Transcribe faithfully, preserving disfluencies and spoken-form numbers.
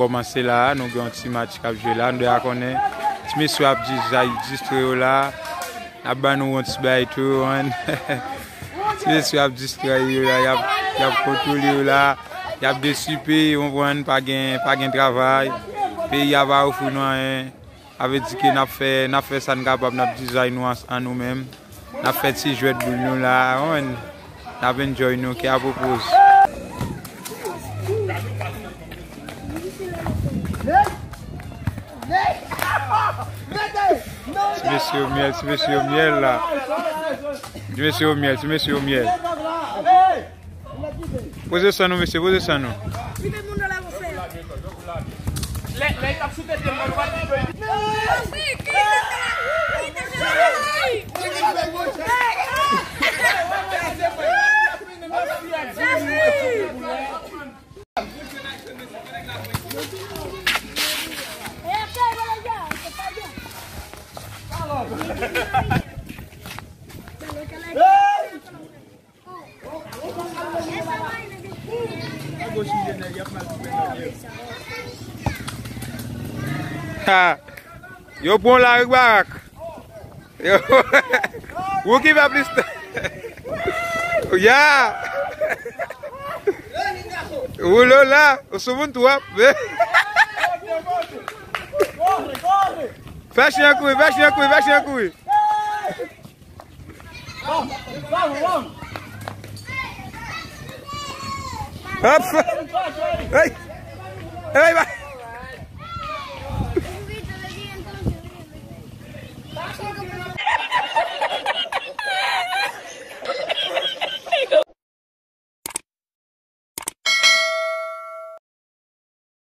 Kòmanse la, nou gen yon ti match k ap jwe la, nou deja konnen. Ti mesye ap distray, distray yo la. N ap ban nou yon ti bay tou, man. Ti mesye ap distray yo la, y ap, y ap kontwole yo la. Y ap desipe, ou konprann, pa gen, pa gen travay. Peyi a pa ofri nou anyen. Sa vle di ke n ap fè, n ap fè sa n kapab, n ap dizay nou an, an nou menm. N ap fè ti jwèt boul nou la, on. N ap enjoy nou, kè a pwopoze. Ti mesye yo myèl, ti mesye yo myèl la. Ti mesye yo myèl, ti mesye yo myèl. Poze san nou, mesye, poze san nou. Ha! Yo pran la, Rick Barak. Yo. Ou ki fè plis tan. Ya! Ou lo la, ou sou moun twòp. Fè chen kouri, fè chen kouri, fè chen kouri. Hop! Hey! Hey, ba-